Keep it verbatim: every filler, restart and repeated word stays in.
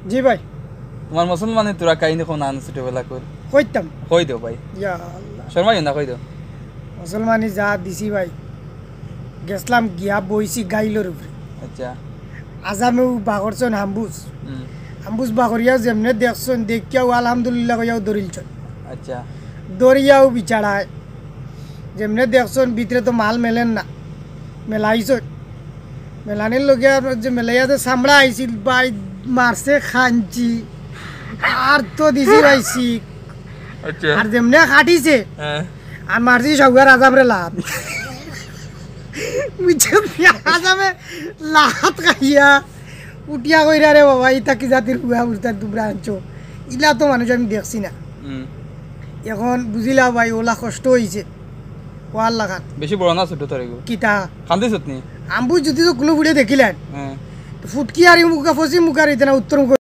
জি ভাই। তোমার মুসলমানি তোরা কাহিনী কোন আন ছোটবেলা কর? কইতাম। কই দেও ভাই। ইয়া আল্লাহ। শর্মাইও না, কই দেও। মুসলমানি যা দিছি ভাই, গেছলাম গিয়া বইছি গাইলর উপরে। আচ্ছা। আজামেও বাগরছন হাম্বুস। হুম। হাম্বুস বাগরিয়া যেমনে দেখছন, দেখিয়াও আলহামদুলিল্লাহ কইয়াও দরিলছন। আচ্ছা। দরিয়াও বিচারায়। যেমনে দেখছন ভিতরে তো মাল মেলের না। মেলাইছন। মেলানির লগে আর যে মেলাইয়া যে চামড়া আইছিল ভাই, মারছে খাঞ্চি। আর তো দিছি ভাই শিক। আচ্ছা। আর যেমনে কাটিছে, হ্যাঁ। আর মারছি সৌগার আজামরে লাত। বুঝছো? আজামে লাত খাইয়া উঠিয়া কইরা, "রে বাবা, ইতা কি জাতির হুয়া উস্তাদ তোমরা আনছো? ইলা তো মানুষ আমি দেখছি না।" হুম। এখন বুঝিলা ভাই, ওলা কষ্ট অইছে। ওয়ার লাখান। বেশি বড় না ছোট তোর এগু? কিতা? কান্দিছত নি? হাম্বুস যদি তো কুনু ফুড়ে দেখিলেন। হ্যাঁ। ফুটকি আর ই মুখা, পশ্চিম মুখা আর ইতা না উত্তর মুখা।